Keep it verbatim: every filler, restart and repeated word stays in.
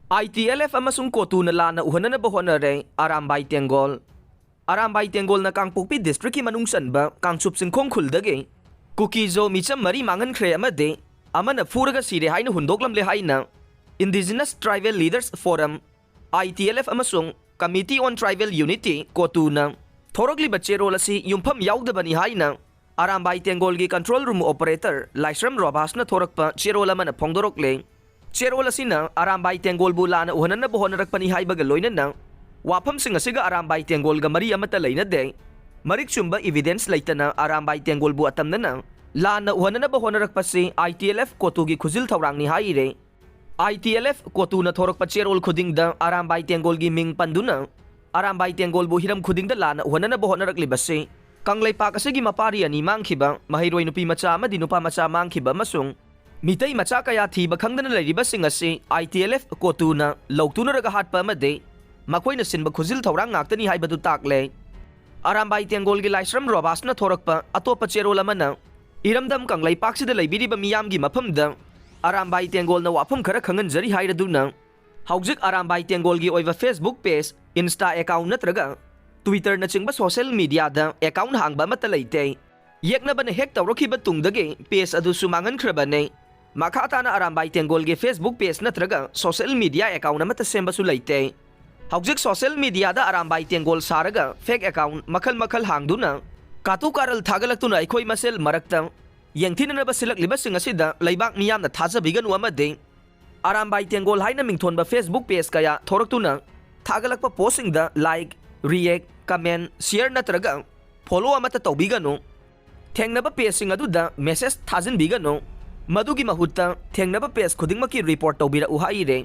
ITLF ꯑꯃꯁꯨꯡ ꯀꯣꯇꯨꯅ ꯂꯥꯟꯅ ꯎꯍꯟꯅꯅꯕ ꯍꯣꯠꯅꯔꯦ ꯑꯔꯥꯝꯕꯥꯏ ꯇꯦꯡꯒꯣꯜ꯫ ꯑꯔꯥꯝꯕꯥꯏ ꯇꯦꯡꯒꯣꯜꯅ ꯀꯥꯡꯄꯣꯛꯄꯤ district ꯀꯤ ꯃꯅꯨꯡ ꯆꯟꯕ ꯀꯥꯡꯆꯨꯞ ꯆꯤꯡꯈꯣꯡ ꯈꯨꯜꯗꯒꯤ ꯀꯨꯀꯤꯖꯣ ꯃꯤꯆꯝ ꯃꯔꯤ ꯃꯥꯡꯍꯟꯈ꯭ꯔꯦ ꯑꯃꯗꯤ ꯑꯃꯅ ꯐꯨꯔꯒ ꯁꯤꯔꯦ ꯍꯥꯏꯅ ꯍꯨꯟꯗꯣꯛꯂꯝꯂꯦ ꯍꯥꯏꯅ Indigenous Tribal Leaders Forum, ITLF, ꯑꯃꯁꯨꯡ Committee on Tribal Unity, ꯀꯣꯇꯨꯅ ꯊꯣꯔꯛꯂꯤꯕ ꯆꯦꯔꯣꯜ ꯑꯁꯤ ꯌꯨꯝꯐꯝ ꯌꯥꯎꯗꯕꯅꯤ ꯍꯥꯏꯅ ꯑꯔꯥꯝꯕꯥꯏ ꯇꯦꯡꯒꯣꯜꯒꯤ control room operator ꯂꯥꯏꯁ꯭ꯔꯝ ꯔꯣꯕꯥꯁꯅ ꯊꯣꯔꯛꯄ ꯆꯦꯔꯣꯜ ꯑꯃꯅ ꯐꯣꯡꯗꯣꯔꯛꯂꯦ꯫ ꯆꯦꯔꯣꯜ ꯑꯁꯤꯅ ꯑꯔꯥꯝꯕꯥꯏ ꯇꯦꯡꯒꯣꯜꯕꯨ ꯂꯥꯟꯅ ꯎꯍꯟꯅꯅꯕ ꯍꯣꯠꯅꯔꯛꯄꯅꯤ ꯍꯥꯏꯕꯒ ꯂꯣꯏꯅꯅ ꯋꯥꯐꯝꯁꯤꯡ ꯑꯁꯤꯒ ꯑꯔꯥꯝꯕꯥꯏ ꯇꯦꯡꯒꯣꯜꯒ ꯃꯔꯤ ꯑꯃꯠꯇ ꯂꯩꯅꯗꯦ꯫ ꯃꯔꯤꯛ ꯆꯨꯝꯕ evidence ꯂꯩꯇꯅ ꯑꯔꯥꯝꯕꯥꯏ ꯇꯦꯡꯒꯣꯜꯕꯨ ꯑꯇꯝꯅꯅ ꯂꯥꯟꯅ ꯎꯍꯟꯅꯅꯕ ꯍꯣꯠꯅꯔꯛꯄꯁꯤ ITLF ꯀꯣꯇꯨꯒꯤ ꯈꯨꯖꯤꯜ ꯊꯧꯔꯥꯡꯅꯤ ꯍꯥꯏꯔꯦ꯫ ITLF ꯀꯣꯇꯨꯅ ꯊꯣꯔꯛꯄ ꯆꯦꯔꯣꯜ ꯈꯨꯗꯤꯡꯗ ꯑꯔꯥꯝꯕꯥꯏ ꯇꯦꯡꯒꯣꯜꯒꯤ ꯃꯤꯡ ꯄꯟꯗꯨꯅ ꯑꯔꯥꯝꯕꯥꯏ ꯇꯦꯡꯒꯣꯜꯕꯨ ꯍꯤꯔꯝ ꯈꯨꯗꯤꯡꯗ ꯂꯥꯟꯅ ꯎꯍꯟꯅꯅꯕ ꯍꯣꯠꯅꯔꯛꯂꯤꯕꯁꯤ ꯀꯪꯂꯩꯄꯥꯛ ꯑꯁꯤꯒꯤ ꯃꯄꯥꯔꯤ ꯑꯅꯤ ꯃꯥꯡꯈꯤꯕ, ꯃꯍꯩꯔꯣꯏ ꯅꯨꯄꯤ ꯃꯆꯥ ꯑꯃꯗꯤ ꯅꯨꯄꯥ ꯃꯆꯥ ꯃꯥꯡꯈꯤꯕ ꯑꯃꯁꯨꯡ ꯃꯤꯇꯩ ꯃꯆꯥ ꯀꯌꯥ ꯊꯤꯕ ꯈꯪꯗꯅ ꯂꯩꯔꯤꯕꯁꯤꯡ ꯑꯁꯤ ITLF ꯀꯣꯇꯨꯅ ꯂꯧꯇꯨꯅꯔꯒ ꯍꯥꯠꯄ ꯑꯃꯗꯤ ꯃꯈꯣꯏꯅ ꯁꯤꯟꯕ ꯈꯨꯖꯤꯜ ꯊꯧꯔꯥꯡ ꯉꯥꯛꯇꯅꯤ ꯍꯥꯏꯕꯗꯨ ꯇꯥꯛꯂꯦ꯫ ꯑꯔꯥꯝꯕꯥꯏ ꯇꯦꯡꯒꯣꯜꯒꯤ ꯂꯥꯏꯁ꯭ꯔꯝ ꯔꯣꯕꯥꯁꯅ ꯊꯣꯔꯛꯄ ꯑꯇꯣꯞꯄ ꯆꯦꯔꯣꯜ ꯑꯃꯅ ꯏꯔꯝꯗꯝ ꯀꯪꯂꯩꯄꯥꯛꯁꯤꯗ ꯂꯩꯕꯤꯔꯤꯕ ꯃꯤꯌꯥꯝꯒꯤ ꯃꯐꯝꯗ ꯑꯔꯥꯝꯕꯥꯏ ꯇꯦꯡꯒꯣꯜꯅ ꯋꯥꯐꯝ ꯈꯔ ꯈꯪꯍꯟꯖꯔꯤ ꯍꯥꯏꯔꯗꯨꯅ, ꯍꯧꯖꯤꯛ ꯑꯔꯥꯝꯕꯥꯏ ꯇꯦꯡꯒꯣꯜꯒꯤ ꯑꯣꯏꯕ Facebook page, Insta account ꯅꯠꯇ꯭ꯔꯒ Twitter ꯅꯆꯤꯡꯕ social media ꯗ account ꯍꯥꯡꯕ ꯑꯃꯠꯇ ꯂꯩꯇꯦ꯫ ꯌꯦꯛꯅꯕꯅ hack ꯇꯧꯔꯛꯈꯤꯕ ꯇꯨꯡꯗꯒꯤ page ꯑꯗꯨꯁꯨ ꯃꯥꯡꯍꯟꯈ꯭ꯔꯕꯅꯤ꯫ ꯃꯈꯥ ꯇꯥꯅ ꯑꯔꯥꯝꯕꯥꯏ ꯇꯦꯡꯒꯣꯜꯒꯤ Facebook page ꯅꯠꯇ꯭ꯔꯒ social media account ꯑꯃꯠꯇ ꯁꯦꯝꯕꯁꯨ ꯂꯩꯇꯦ꯫ ꯍꯧꯖꯤꯛ social media ꯗ ꯑꯔꯥꯝꯕꯥꯏ ꯇꯦꯡꯒꯣꯜ ꯁꯥꯔꯒ fake account ꯃꯈꯜ ꯃꯈꯜ ꯍꯥꯡꯗꯨꯅ ꯀꯥꯇꯨ ꯀꯥꯔꯜ ꯊꯥꯒꯠꯂꯛꯇꯨꯅ ꯑꯩꯈꯣꯏ ꯃꯁꯦꯜ ꯃꯔꯛꯇ ꯌꯦꯡꯊꯤꯅꯅꯕ ꯁꯤꯜꯂꯛꯂꯤꯕꯁꯤꯡ ꯑꯁꯤꯗ ꯂꯩꯕꯥꯛ ꯃꯤꯌꯥꯝꯅ ꯊꯥꯖꯕꯤꯒꯅꯨ ꯑꯃꯗꯤ ꯑꯔꯥꯝꯕꯥꯏ ꯇꯦꯡꯒꯣꯜ ꯍꯥꯏꯅ ꯃꯤꯡꯊꯣꯟꯕ Facebook page ꯀꯌꯥ ꯊꯣꯔꯛꯇꯨꯅ ꯊꯥꯒꯠꯂꯛꯄ post ꯁꯤꯡꯗ like, react, comment, share ꯅꯠꯇ꯭ꯔꯒ follow ꯑꯃꯠꯇ ꯇꯧꯕꯤꯒꯅꯨ꯫ ꯊꯦꯡꯅꯕ page ꯁꯤꯡ ꯑꯗꯨꯗ message ꯊꯥꯖꯤꯟꯕꯤꯒꯅꯨ꯫ ꯃꯗꯨꯒꯤ ꯃꯍꯨꯠꯇ ꯊꯦꯡꯅꯕ page ꯈꯨꯗꯤꯡꯃꯛꯀꯤ report ꯇꯧꯕꯤꯔꯛꯎ ꯍꯥꯏꯔꯦ꯫